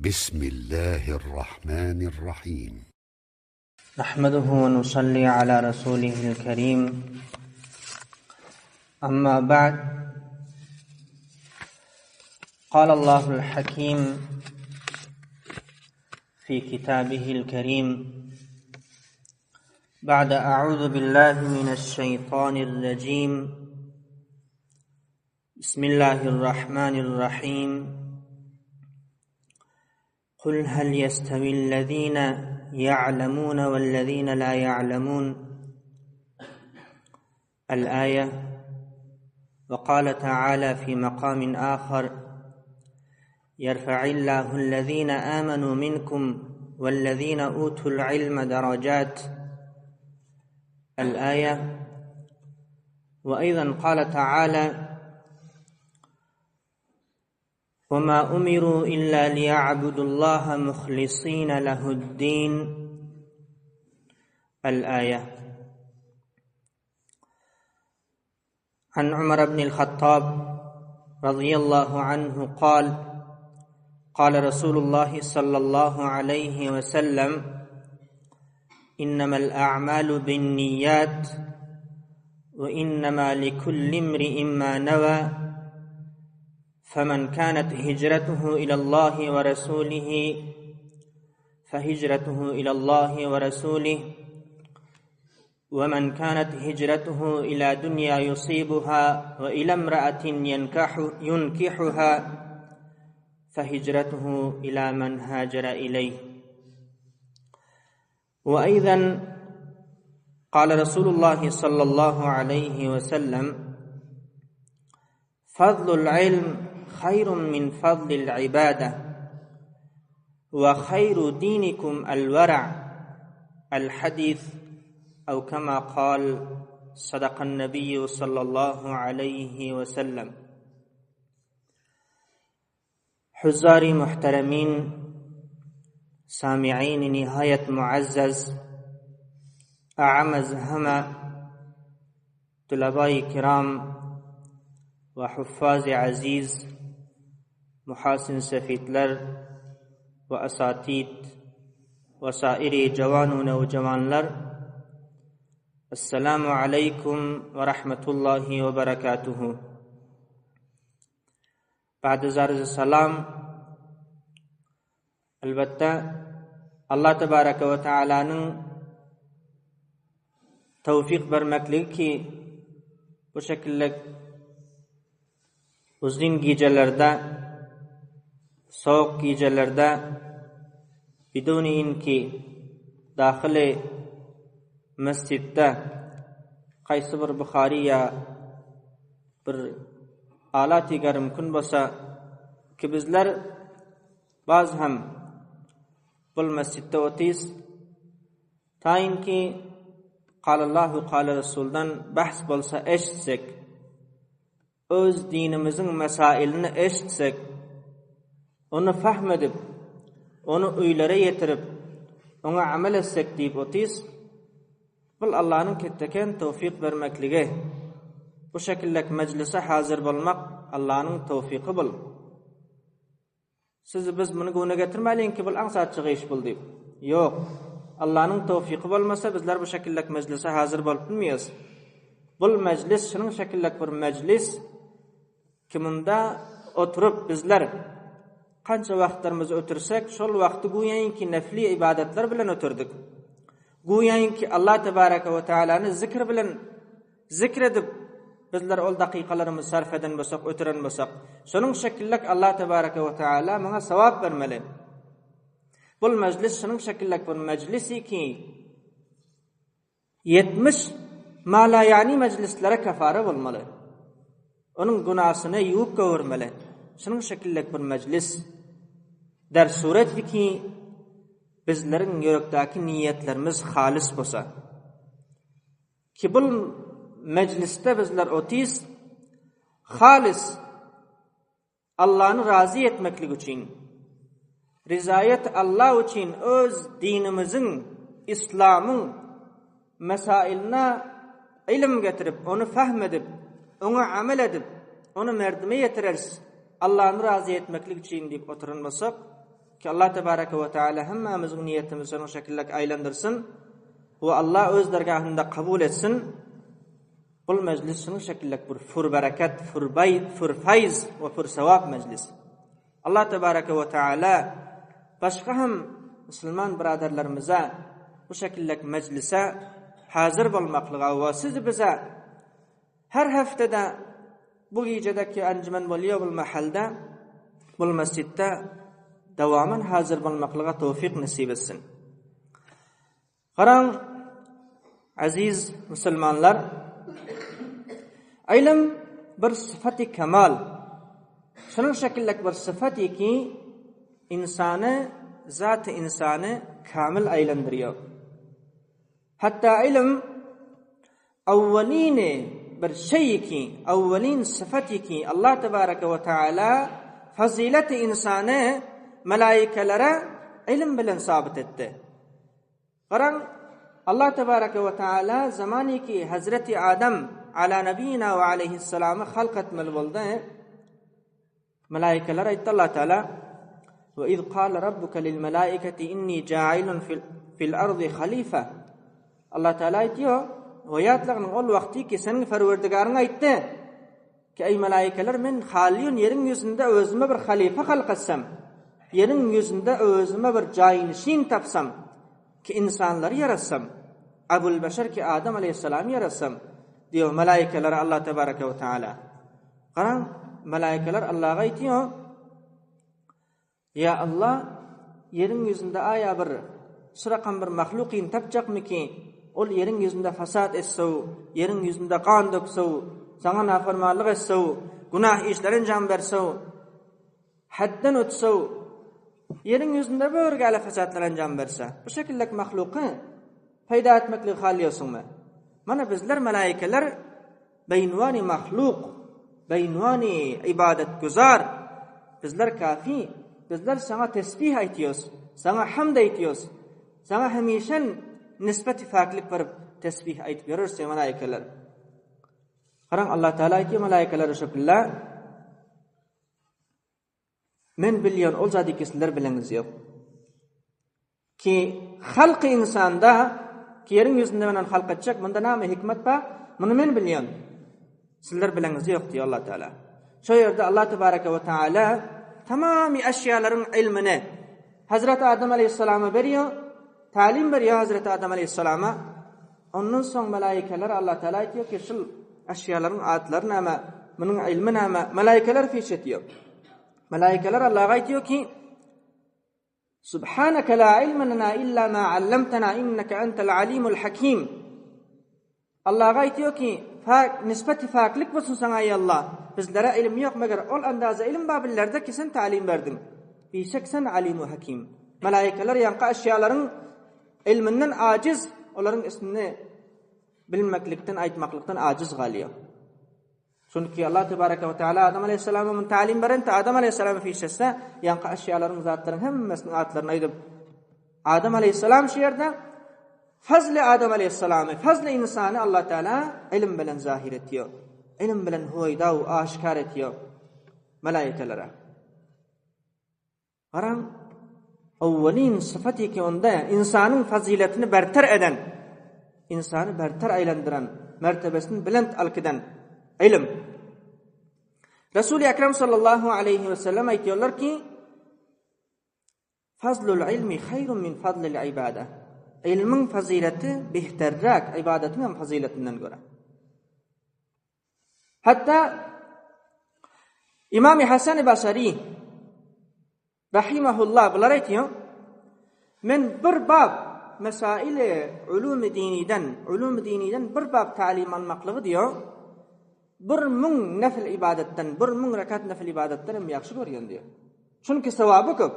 بسم الله الرحمن الرحيم نحمده ونصلي على رسوله الكريم أما بعد قال الله الحكيم في كتابه الكريم بعد أعوذ بالله من الشيطان الرجيم بسم الله الرحمن الرحيم قل هل يستوي الذين يعلمون والذين لا يعلمون الآية وقال تعالى في مقام آخر يرفع الله الذين آمنوا منكم والذين أوتوا العلم درجات الآية وأيضا قال تعالى وما أمروا إلا ليعبدوا الله مخلصين له الدين الآية عن عمر بن الخطاب رضي الله عنه قال قال رسول الله صلى الله عليه وسلم إنما الأعمال بالنيات وإنما لكل امرئ ما نوى فمن كانت هجرته إلى الله ورسوله فهجرته إلى الله ورسوله ومن كانت هجرته إلى دنيا يصيبها وإلى امرأة ينكح ينكحها فهجرته إلى من هاجر إليه وأيضا قال رسول الله صلى الله عليه وسلم فضل العلم خير من فضل العبادة وخير دينكم الورع الحديث أو كما قال صدق النبي صلى الله عليه وسلم حضار محترمين سامعين نهاية معزز أعمز هما طلباء كرام وحفاظ عزيز محاسن سفيتلر وأساتيد وسائر جوان ونوجوانلر السلام عليكم ورحمة الله وبركاته بعد زارز سلام Elbetde, Allah tebareke we tealanyň towfyk bermekligi ki, bu şekilde uzyn gijelerde, sowuk gijelerde biduni inki dahyly mesjitde haýsy bir Buhary ýa bir alaty garym bolsa ki bizler Baz hem bul mesjitde otyrys. Taýynki Kalallahu kale Resuldan bahs bolsa eşitsek, öz dinimiziň mesailini eşitsek, ony fahm edip, ony öýlere ýetirip, oňa amel etsek diýip otyrys. Bul Allanyň ketdeken towfyk bermekligi. Bu şekillek mejlise hazir bolmak Allanyň towfyky bul. Siz biz muny göwne getirmäliň ki, bul aňsatjyk iş bul diýip. Ýok. Allanyň towfyky bolmasa bizler bu şekillek mejlise hazir bolup bilmeýäs. Bul mejlis şunuň şekillek bir mejlis ki munda oturyp bizler kança wagtlarymyzy ötürsek, şol wagty güýäýinki nefli ybadatlar bilen ötürdik. Güýäýinki Allah tebareke we tealany zikr bilen Zikr edip, bizler ol dakykalarymyzy sarf eden bolsak, ötüren bolsak, şonuň şekillek Allah tebareke we teala muňa sogap bermeli. Bul mejlis şunuň şekillek bir mejlisi ki, 70 malaýani mejlislere kefara bolmaly. Onuň günasyny ýuwup göwürmeli. Şunuň şekillek bir mejlis. Der sureti ki, bizleriň ýürekdäki niýetlerimiz halys bolsa. Ki bul mejlisde bizler otys halys Allany razy etmeklik üçin, rizaýet Alla üçin öz dinimiziň, islamyň mesailine ylym getirip, ony fahm edip, oňa amel edip, ony merdime ýetireris, Allany razy etmeklik üçin diýip oturan bolsak, Ki Allah tebareke we teala hemmämiziň niýetimizi şonuň şekillek aýlandyrsyn we Allah öz dergahynda kabul etsin. Bul mejlis şunuň şekillek bir furbereket, furbay, furfayz we fursawap mejlis. Allah tebareke we teala başga hem musulman biraderlerimize bu şekillek mejlise hazir bolmaklyga we sizi bize Her heftede bu gijedeki enjümen bolýar bul mahalda, bul mesjitde dawaman hazir bolmaklyga towfyk nesip etsin. Garaň, aziz musulmanlar, ylym bir syfaty kemal, şunuň şekillek bir syfaty ki, ynsany, zaty ynsany kamil aýlandyrýar. Hatda ylym Awwalini bir şeý ki, awwalin syfaty ki, Allah tebareke we taala fazileti ynsany melaýikelere ylym bilen sabyt etdi. Garaň, Allah tebareke we taala zamany ki Hazreti Adam ala nabiyina we aleyhissalamy halk etmeli boldy. Melaýikeler aýtdy Allah Taala, Ve iz kâle rabbuke lil melâiketi inni câilun fil ardy halife. Allah Taala aýtýar, we ýatlagyň ol wagty ki seniň Perwerdigaryň aýtdy ki eý melaýikeler men halýun ýeriň ýüzünde özüme bir halife halk etsem, ýeriň ýüzünde özüme bir jaýnyşin tapsam, ki ynsanlary ýaratsam, Abul Beşer ki Adam aleýhissalamy ýaratsam, diýýär melaýikelere Allah tebareke we taala. Garaň, melaýikalar Allaha aýtýar, Ýa Allah, ýeriň ýüzünde aýa bir şu rakam bir mahlukyny tapjakmyki, ol ýeriň ýüzünde fasat etsew, ýeriň ýüzünde gan döksew, saňa nafarmanlyk etsew, günah işler enjam bersew, hadden ötsew, ýeriň ýüzünde bir gäle fasatlar enjam berse, bu şekildeki mahluky peýda etmekligi halýarsyňmy? Mana bizler melaýikalar Beýnwany mahluk, beýnwany ybadatgüzar, bizler kafi, bizler Saňa tesbih aýtýos, Saňa hamd aýtýos, Saňa hemişen nisbeti päklik berip tesbih aýtyp ýörüris diýen malaikalar. Garaň Allah Taala aýtýar malaikalere şöpüllä, Men bilýän ol zady ki sizler bileňiz ýok. Ki halky ynsanda, ki ýeriň ýüzünde menen halk etjek, munda name hikmet bar? Muny men bilýän. Sizler bileňiz ýok diýýär Allah Taala. Şo ýerde Allah tebareke we taala tamamy eşýalaryň ilmini Hazreti Adam aleyhissalama berýär, talim berýär Hazreti Adam aleyhissalama. Ondan soň melaikeler Allah Taala aýtýar ki, şul eşýalaryň atlary näme? Munuň ilmi näme? Melaikeler fiş etýär. Melaikeler Allaha aýtýar ki, Subhanaka la ilme lena illa ma allamtana innaka entel alimul hakim. Allaha aýtýar ki, Pak, nisbeti paklik bolsun saňa eý Allah. Bizlere ilim ýok, meger ol andaza ilim bar bizlerde ki sen talim berdiň. Bişek sen alimu hakim. Melaikeler ýaňky eşýalaryň ilminden ajiz, olaryň ismini bilmeklikden, aýtmaklykdan ajiz galýar. Çünki Allah tebareke we teala Adam aleyhissalama mun talim berende Adam aleyhissalama fişetse, ýaňky eşýalaryň zatlaryň hemmesiniň atlaryny aýdyp Adam aleyhissalam şu ýerde fazly Adam aleyhissalamy, fazly insany Allah Teala ilim bilen zahir etýär. Ilim bilen huwaýda we aşkar etýär melaikelere. Garaň, owwalin sypaty ki onda ynsanyň fazyletini berter eden, ynsany berter aýlandyran, mertebesini belent alkydan ylym. Resul-i Ekrem sallallahu aleýhi we sellem aýtýarlar ki, Fazlul ilmi haýrun min fazlil ibada. Ylmyň fazyleti bihterräk ibadatyň hem fazyletinden görä. Hatda Imam Hasan Basri rahimehullah bular aýtýar, men bir bab mesaili ulum diniden, ulum diniden bir bab talim almaklygy diýär, 1000 nefil ibadatdan, 1000 rekat nefil ibadatdan hem ýagşy görýän diýär. Çünki sowaby köp.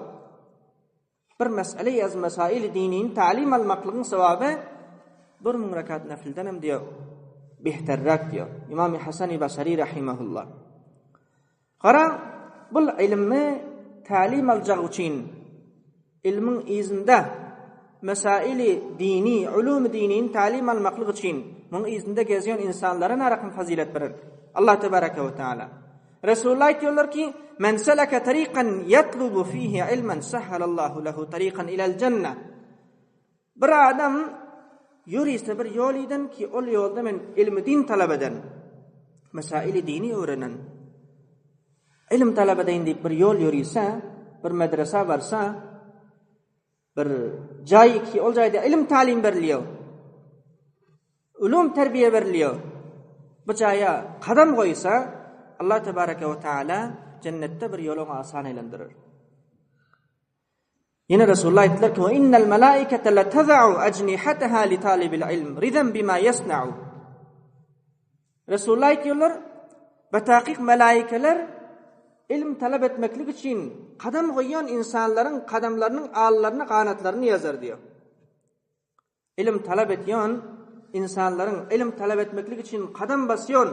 Bir mesele ýaz mesaili dinini talim almaklygyň sowaby 1000 rekat nefilden hem diýär, behterräk diýär. Imam Hasan Basri rahimehullah. Gara, bul ilmi talim aljak üçin ilmiň yzynda mesaili dini, ulum dinini talim almaklyk üçin muň yzynda gezýän insanlara närakym fazilet berer. Allah tebaraka we taala. Resulullah aýtýarlar ki, Men seleke tariqan yatlubu fihi ilman sahhalallahu lehu tariqan ilal jennah. Bir adam ýörese bir ýol iden ki, ol ýolda men ilmi din talap eden, mesaili dini öwrenen, ilm talap edeýin diýip bir ýol ýörese, bir medresa barsa, Bir jaý ki, ol jaýda ilim talim berilýär. Ulum terbiýe berilýär. Bu jaýa kadam goýsa, Allah tebareke we taala jennetde bir ýol oňa asan eýlendirer. Ýene Resulullah aýtdylar ki, "Innal malaikata la tazau ajnihataha li talibil ilm ridan bima yasna'u." Resulullah aýtýarlar, Betakyk melaikeler ylm talap etmeklik üçin kadam goýýan ynsanlaryň kadamlarynyň allaryna ganatlaryny ýazar diýýär. Ylm talap etýän ynsanlaryň ylm talap etmeklik üçin kadam basýan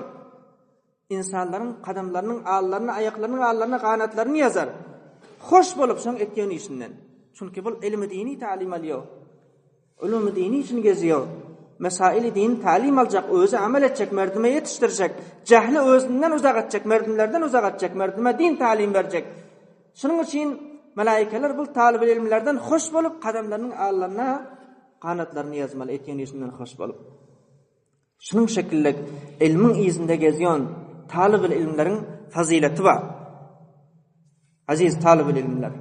ynsanlaryň kadamlarynyň allaryna, aýaklarynyň allaryna ganatlaryny ýazar. Hoş bolup şoň etýän işinden. Çünki bul ylmy dini talim alýar. Ulumy dini üçin gezýär. Mesaili dini talim aljak, özi amel etjek, merdime ýetişdirjek, jähli özünden uzak etjek, merdimlerden uzak etjek, merdime din talim berjek. Şunuň üçin melaikeler bul talybyl ilmlerden hoş bolup, kadamlarynyň allaryna ganatlaryny ýazmaly, etýän işinden hoş bolup. Şunuň şekilli ilmiň yzynda gezýän talybyl ilmleriň fazileti bar. Aziz talybyl ilmler,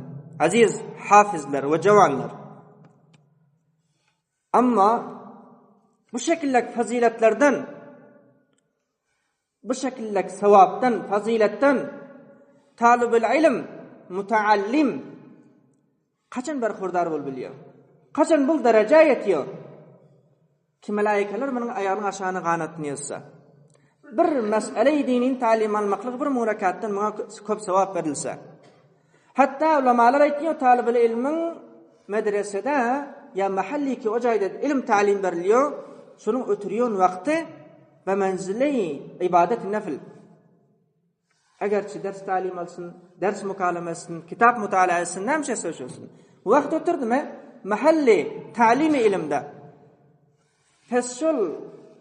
aziz hafizler we jawanlar. Amma bu şekilli faziletlerden bu şekilli sawapdan, faziletden talybyl ilm, mutaallim Haçan berhurdar bolup bilýär? Haçan bul derejä ýetýär? Ki melaikeler munuň aýagynyň aşagyna ganatyny ýazsa. Bir mesele-i diniň talim almaklygy bir müň rekatdan muňa köp sogap berilse. Hatda ulamalar aýtýar, talybyl ilmiň medresede ýa mahalli ki o jaýda ilim talim berilýär, şonuň ötürýän wagty be menzile-i ibadet nefil. Egerçi ders talim alsyn, ders mukalama etsin, kitap mutala etsin, näme şey söýşülsin. Wagt ötürdimi? Mahalli talimi ilimde. Pes şol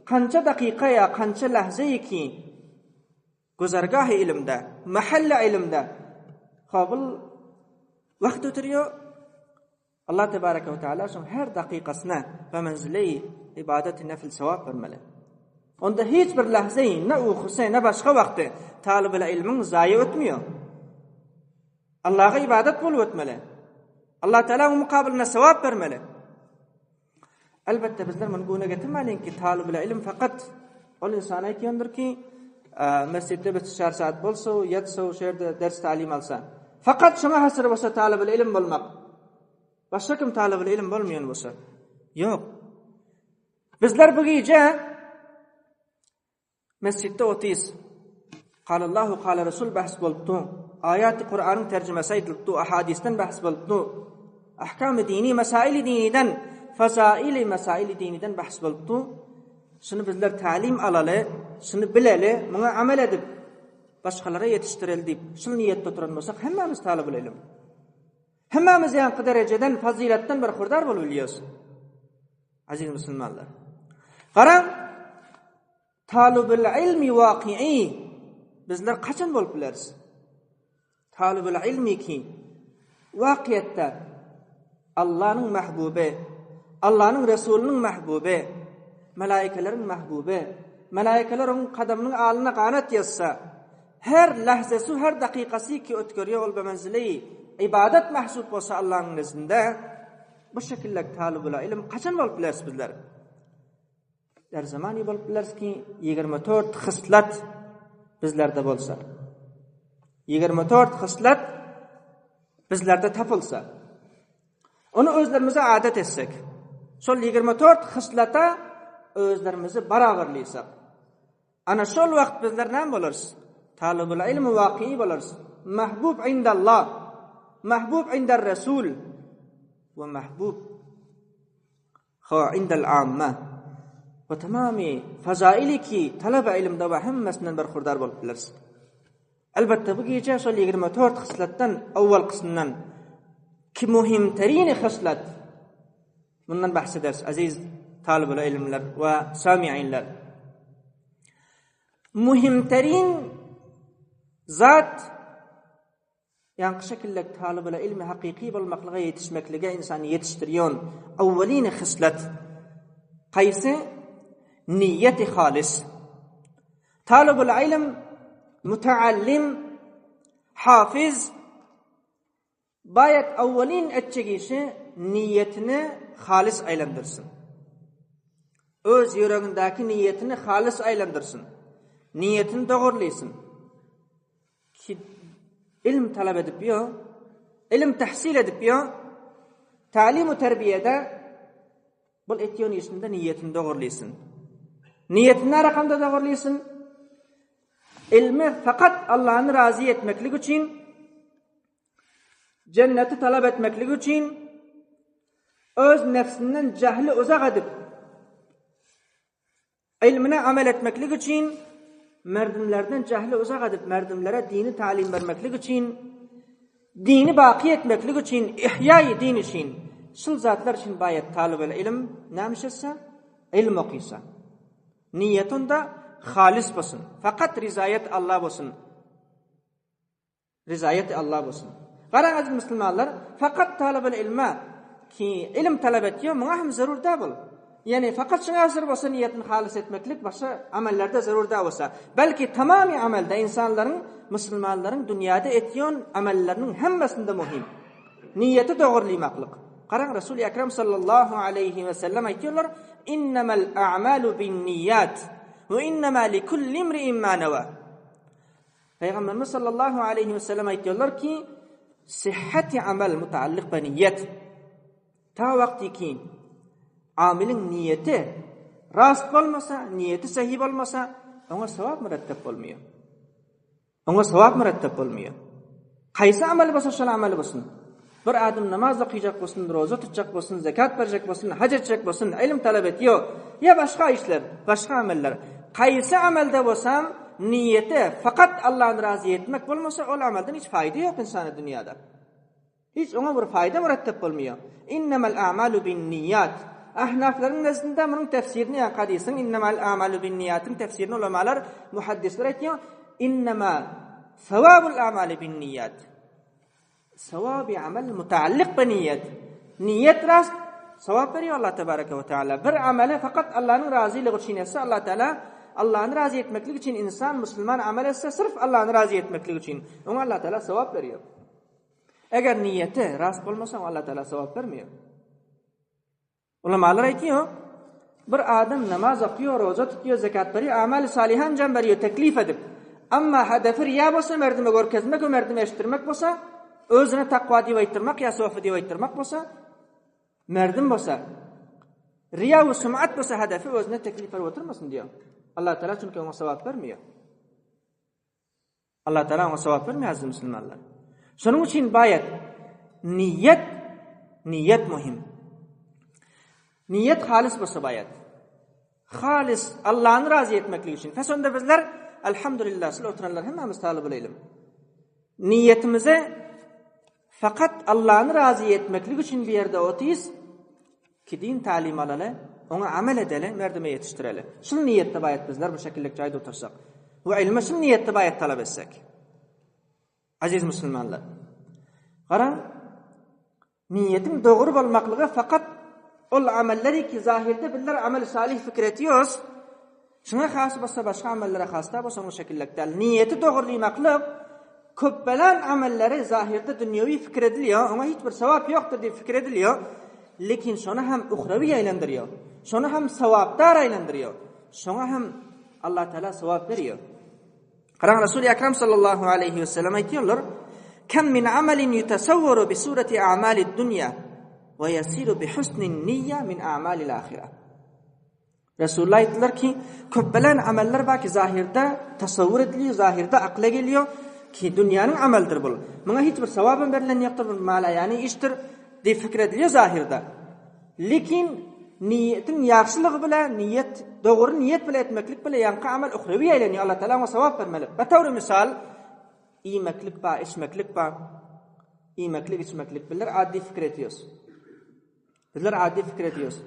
kança dakyka ýa kança lahzeyi ki güzergahy ilimde, mahalli ilimde kabul wagt ötürýär. Allah tebareke we teala şoň her dakykasyna we menzileýi ibadeti nefil sogap bermeli. Onda hiç bir lahzeýi ne ukusy ne başga wagty talybyl ilmiň zaýa ötmeýär. Allaha ibadat bolup ötmeli. Allah Teala onuň mukabylynda sogap bermeli. Elbetde bizler muny göwne getirmäliň ki talybyl ilm fakat ol insan aýtýandyr ki mesjitde bir çar saat bolsa, ýatsa, şu ýerde ders talim alsa. Fakat şoňa hasr bolsa talybyl ilm bolmak. Başga kim talybyl ilm bolmaýan bolsa. Ýok. Bizler bu gije Mesjitde otyrys. Kalallahu kala Resul bahs bolupdy. Aýaty Kuranyň terjimesi aýdylypdy, ahadysdan bahs bolupdy. Ahkamy dini, mesaili diniden, fazaili mesaili diniden bahs bolupdy. Şuny bizler tälim alaly, şuny bileli, muňa amel edip, başgalara ýetişdireli diýip, şul niýetde oturan bolsak, hemmämiz talybul ilim. Hemmämiz ýaňky derejeden, fazyletden berhurdar bolup bilýäris. Aziz musulmanlar. Garaň, talybul ilmi waky'i bizler kaçan bolup bileris? Talybul ilmi ki wakyýetde Allanyň mahbuby, Allanyň Resulynyň mahbuby, melaýikeleriň mahbuby, melaýikeler onuň kadamynyň alyna ganat ýazsa, her lahzesi, her dakykasy ki ötgerýär ol bemenzili ibadat mahsup bolsa Allanyň nezdinde, Bu şekilde talybul ilim kaçan bolup bileris bizler? Der zamany bolup bileris ki 24 hyslat bizlerde bolsa. 24 hyslat bizlerde tapylsa. Onu özlerimize adet etsek. Şol 24 hyslata özlerimizi barabarlysak. Ana şol wagt bizler näme bolarys? Talybul ilmi wakyý bolarys. Mahbub indallah, mahbub indar rasul we mahbub ha indal amma. We tamamy fazaili ki talaba ilmde we hemmesinden berhurdar bolup bileris. Elbetde bu gije şol 24 hyslatdan owalkysyndan ki muhimterini hyslat Mundan bahs ederis, aziz talybul ilimler we samiinler. Muhimterin. Zat ýaňky şekildek talybul ilmi hakyky bolmaklyga ýetişmeklige ynsany ýetişdirýän awwelini hyslat haýsy? Niýeti halys. Talybul ilm mutaallim hafiz Baýat awwelin etjek işi niýetini halys aýlandyrsyn. Öz ýüregindäki niýetini halys aýlandyrsyn. Niýetini dogurlysyn. Ki ilm talap edip ýo, ilm tahsil edip ýo, talim we terbiýede bul etýän işinde niýetini dogurlysyn. Niýetini närakamda dogurlysyn? Ilmi fakat Allahny razy etmeklik üçin Jenneti talap etmeklik üçin öz nefsinden jahli uzak edip, ilmine amel etmeklik üçin merdimlerden jahli uzak edip, merdimlere dini talim bermeklik üçin, dini baky etmeklik üçin, ihýaýy din üçin, şul zatlar üçin baýat talybel ilim näme iş etse? Ilm okysa. Niýeti onda halis bolsun. Fakat rizaýet Allah bolsun. Rizaýeti Alla bolsun. Garaň aziz musulmanlar, fakat talabul ilma ki ilim talap etýär, muňa hem zerur däl bul. Ýani fakat şuňa zerur bolsa niýetini halys etmeklik başga amellerde zerur däl bolsa, belki tamamy amelde insanlaryň, musulmanlaryň dünýäde etýän amelleriniň hemmesinde muhim. Niýeti dogrulymaklyk. Garaň Resul Ekrem sallallahu aleýhi we sellem aýtýarlar, Innemel a'malu bin-niýat we innema likulli imri'in ma nawa. Pygamberimiz sallallahu aleýhi we sellem aýtýarlar ki, Sihhati amal mutaallyk bi niýet. Ta wagty ki amiliň niýeti rast bolmasa, niýeti sahy bolmasa, oňa sogap mürettep bolmaýar. Oňa sogap mürettep bolmaýar. Haýsy amal bolsa şol amal bolsun. Bir adam namaz okyjak bolsun, roza tutjak bolsun, zekat berjek bolsun, haj etjek bolsun, ylym talap etýo, ýa başga işler, başga ameller. Haýsy amelde bolsam, niýeti fakat Allahny razy etmek bolmasa, ol amelden hiç faýda ýok ynsana dünýäde. Hiç oňa bir faýda mürettep bolmaýar. Innemel a'malu bin-niýat. Ahnaflaryň nezdinde munuň tefsirini ýa hadysyň innemel a'malu bin-niýatyň tefsirini ulamalar, muhaddisler aýtýar, innema sawabul a'mali bin-niýat. Sawaby amal mutaallyk bi niýet. Niýet rast, sawap berýär Allah tebareke we taala. Bir amely fakat Allanyň razylygy üçin etse, Allah taala Allany razy etmeklik üçin insan musulman amal etse, syrf Allany razy etmeklik üçin, oňa Allah taala sawap berýär. Eger niýeti rast bolmasa, oňa Allah taala sawap bermeýär. Ulamalar aýtýar, bir adam namaz okýar, roza tutýar, zekat berýär, amali saliha anjam berýär, teklif edip. Emma hedefi riýa bolsa, merdime görkezmek we merdime eşitdirmek bolsa, özüne takwa diýip aýtdyrmak ýa sofi diýip aýtdyrmak bolsa, merdim bolsa, riýa we sumat bolsa hedefi özüne teklif berip oturmasyn diýýär. Allah Teala çünki oňa sogap bermeýär. Allah Teala oňa sogap bermeýär aziz musulmanlar. Şonuň üçin baýat niýet niýet möhüm. Niýet halis bolsa baýat. Halis Allahny razy etmeklik üçin. Pes onda bizler elhamdülillah şul oturanlar hemmämiz talybul ilim. Niýetimize fakat Allahny razy etmeklik üçin bir ýerde otyrys. Ki din talim alaly, oňa amel edeli, merdime ýetişdireli. Şul niýetde baýat bizler bu şekillik jaýda otursak. We ilmi şul niýetde baýat talap etsek. Aziz musulmanlar. Garaň, niýetiň dogry bolmaklygy fakat ol amelleri ki zahirde bizler amel salih fikir etýos, Şuňa has bolsa başga amellere has da bolsa onuň şekillek däl. Niýeti dogrulymaklyk köpbelen amelleri zahirde dünýewi pikir edilýär, oňa hiç bir sogap ýokdur diýip pikir edilýär. Lekin şony hem uhrawi aýlandyrýar. Şony hem sogapdar aýlandyrýar. Şoňa hem Allah Teala sogap berýär. Garaň Resul-i Ekrem sallallahu aleýhi we sellem aýtýarlar, Kem min amalin yutasawwaru bi surati a'malid dunýa we yasiru bi husnin niyya min a'malil ahira. Resulullah aýtdylar ki, köp belen ameller bar ki zahirde tasawwur edilýär, zahirde akla gelýär ki dünýäniň amelidir bul. Muňa hiç bir sawap hem berlen ýokdur, bir malaýany işdir diýip pikir edilýär zahirde. Lekin niýetiň ýagşylygy bilen, niýet dogry niýet bilen etmeklik bilen ýaňky amel uhrewi aýlanýar. Allah Taala oňa sawap bermeli. Betawry misal iýmeklik bar, içmeklik bar. Iýmeklik, içmeklik bizler addy pikir edýäris. Bizler ady pikir edýäris.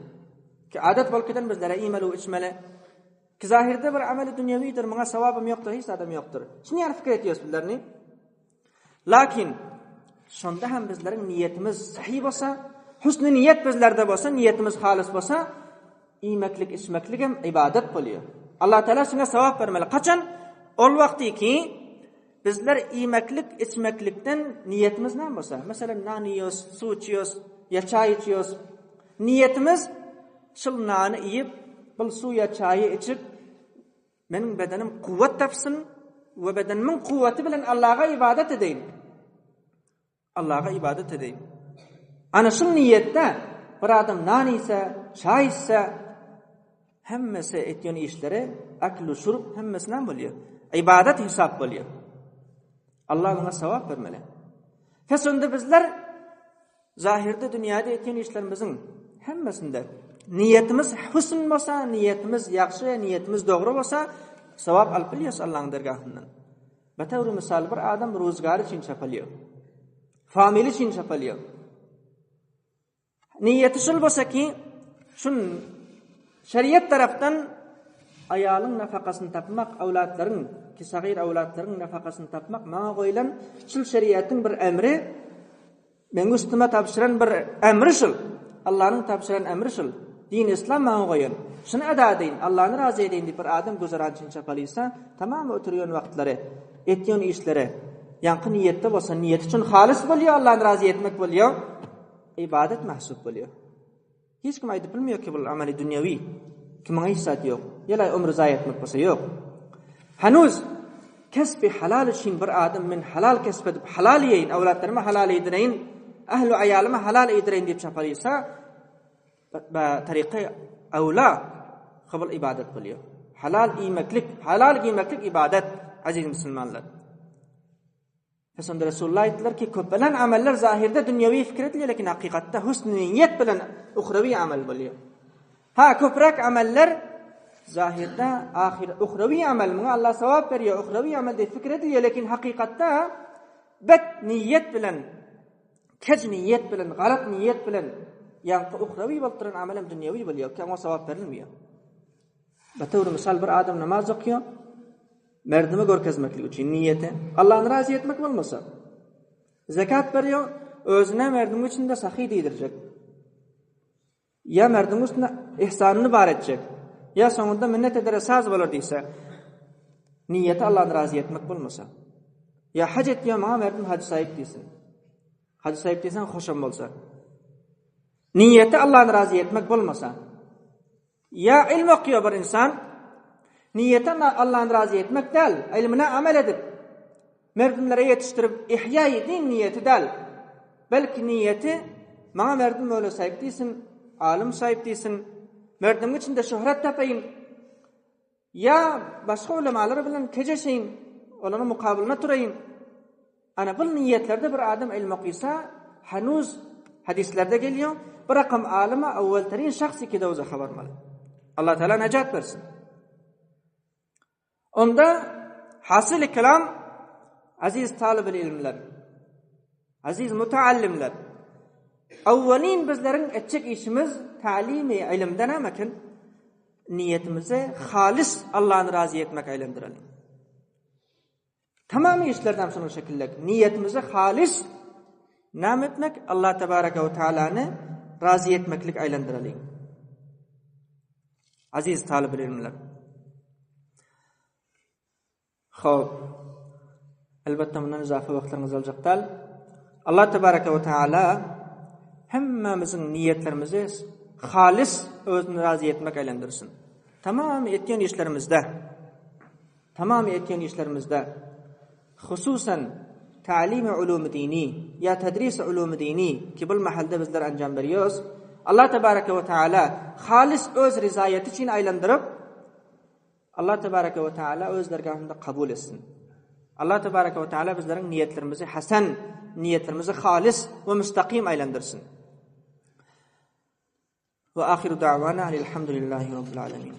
Ki adat bolup giden bizlere iýmeli we içmeli. Ki zahirde bir ameli dünýewidir, muňa sawabym ýokdur, hiç zadam ýokdur. Şuny ýaly pikir etýäs bizlerni. Lakin şonda hem bizleriň niýetimiz sahy bolsa, husny niýet bizlerde bolsa, niýetimiz halys bolsa, iýmeklik, içmeklik hem ibadet bolýar. Allah Teala şuňa sawap bermeli. Haçan? Ol wagty ki bizler iýmeklik, içmeklikden niýetimiz näme bolsa, meselem nan iýýäs, suw içýäs, ýa çaý içýäs. Niýetimiz şul nany iýip, bul suw ýa çaýy içip, Meniň bedenim kuwwat tapsyn we bedenimiň kuwwaty bilen Allaha ybadat edeýin. Allaha ybadat edeýin. Ana şu niýetde bir adam nan iýse, çaý içse, hemmesi etýän işleri aklu şurb hemmesi näme bolýar? Ybadat hesap bolýar. Allah muňa sawap bermeli. Pes onda bizler Zahyrda dünýäde etýän işlerimiziň hemmesinde niýetimiz husn bolsa, niýetimiz ýagşy, niýetimiz dogry bolsa, sawap alyp bilýäs Allahyň dergahyndan. Betewri mysal bir adam ruzgary üçin çapalýar. Family üçin çapalýar. Niýeti şul bolsa ki, şun şeriat tarapdan aýalyň nafakasyny tapmak, awlatlaryň, ki sagyr awlatlaryň nafakasyny tapmak maňa goýlan şul şeriatyň bir emri Meň üstüme tabşyran bir emri şul. Allanyň tabşyran emri şul. Din islam maňa goýan. Şuny eda edeýin, Allany razy edeýin diýip bir adam güzeran üçin çapalysa, tamam oturýan wagtlary, etýän işleri ýaňky niýetde bolsa, niýeti üçin halys bolýar, Allany razy etmek bolýar, ybadat mahsup bolýar. Hiç kim aýdyp bilmeýär ki, bul ameli dünýewi, ki muňa hiç zat ýok. Ýa-da ömri zaýa etmek bolsa ýok. Hanuz kesbi halal üçin bir adam men halal kesp edip halal iýeýin, awlatlaryma halal iýdireýin, ähli aýalyma halal iýdireýin diýip çapalysa, ba tariky awla kabul ibadat bolýar. Halal iýmeklik, halal giýmeklik ibadat, aziz musulmanlar. Pes onda Resulullah aýtdylar ki, köpelen ameller zahirde dünýewi fikir edilýär, lekin hakykatda husn niýet bilen uhrawi amel bolýar. Ha, köpräk ameller zahirde ahir uhrawi amel, muňa Allah sawap berýär, uhrawi amel diýip fikir edilýär, lekin hakykatda bet niýet bilen, kej niýet bilen, galat niýet bilen ýaňky uhrawi bolup duran amel hem dünýewi bolýar, ki oňa sawap berilmeýär. Betewri mysal bir adam namaz okaýar, merdime görkezmeklik üçin niýeti Allany razy etmek bolmasa, zekat berýär, özüne merdiň içinde sahy diýdirjek. Ýa merdiň üstüne ihsanyny bar etjek. Ýa soňunda minnet edere saz bolar diýse, niýeti Allany razy etmek bolmasa. Ýa haj etýär, maňa merdim hajy saýyp diýsin. Hajy saýyp diýseň hoşam bolsa. Niýeti Allany razy etmek bolmasa. Ýa ylm okýar bir ynsan, niýeti Allany razy etmek däl, ylmyna amel edip, merdimlere ýetişdirip, ihýaýy din niýeti däl. Belki niýeti, maňa merdim möle saýyp diýsin, alym saýyp diýsin, merdimiň içinde şöhret tapaýyn, ýa başga ulemalar bilen kejeşeýin, olaryň mukabylyna turaýyn. Ana bul niýetlerde bir adam ylm okysa, hanuz hadislerde gelýär, bir rakam alyma awwalterin şahs ki dowzaha barmaly. Allah Teala nejat bersin. Onda hasyly kelam aziz talyb ilmler, aziz mutaallimler, awwalin bizleriň etjek işimiz ta'limi ilimden näme eken? Niýetimizi halis Allahny razy etmek aýlandyralym. Tamam işlerden şonuň şekilde niýetimizi halis näme etmek? Allah tebaraka we taalany razy etmeklik aýlandyralyň. Aziz talyp ilimler. Hop. Elbetde mundan izafa wagtlaryňyzy aljak däl. Allah tebaraka we taala hemmämiziň niýetlerimizi halis özüni razy etmek aýlandyrsyn. Tamam etýän işlerimizde Tamamy etýän işlerimizde, hususan, ta'limi ulumy dini ýa tedrisi ulumy dini ki bul mahalda bizler anjam berýäs, Allah tebareke we taala halis öz rizaýeti üçin aýlandyryp, Allah tebareke we taala öz dergahynda kabul etsin. Allah tebareke we taala bizleriň niýetlerimizi hasan, niýetlerimizi halis we müstakim aýlandyrsyn. Ve ahiru da'wana elhamdülillahi rabbil alamin.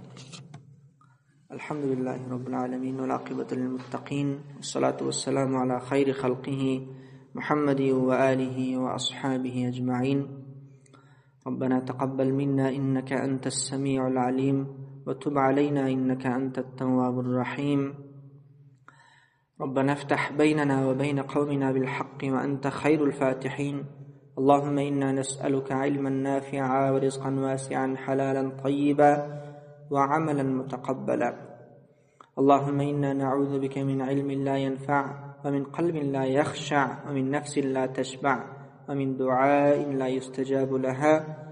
Elhamdülillahi rabbil alamin vel akibetu lil muttaqin. Salatu vesselamu ala hayri halqihi Muhammedi ve alihi ve ashabihi ecmaîn. Rabbena taqabbal minna inneke entes semiul alim. وتب علينا إنك أنت التواب الرحيم ربنا افتح بيننا وبين قومنا بالحق وأنت خير الفاتحين اللهم إنا نسألك علما نافعا ورزقا واسعا حلالا طيبا وعملا متقبلا اللهم إنا نعوذ بك من علم لا ينفع ومن قلب لا يخشع ومن نفس لا تشبع ومن دعاء لا يستجاب لها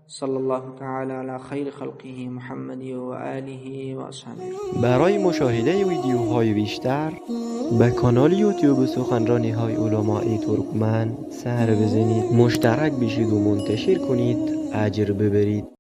صلى الله تعالى على خير خلقه محمد وآله وأصحابه برای مشاهده ویدیوهای بیشتر به کانال یوتیوب سخنرانی های علماء ترکمن سر بزنید مشترک بشید و منتشر کنید اجر ببرید.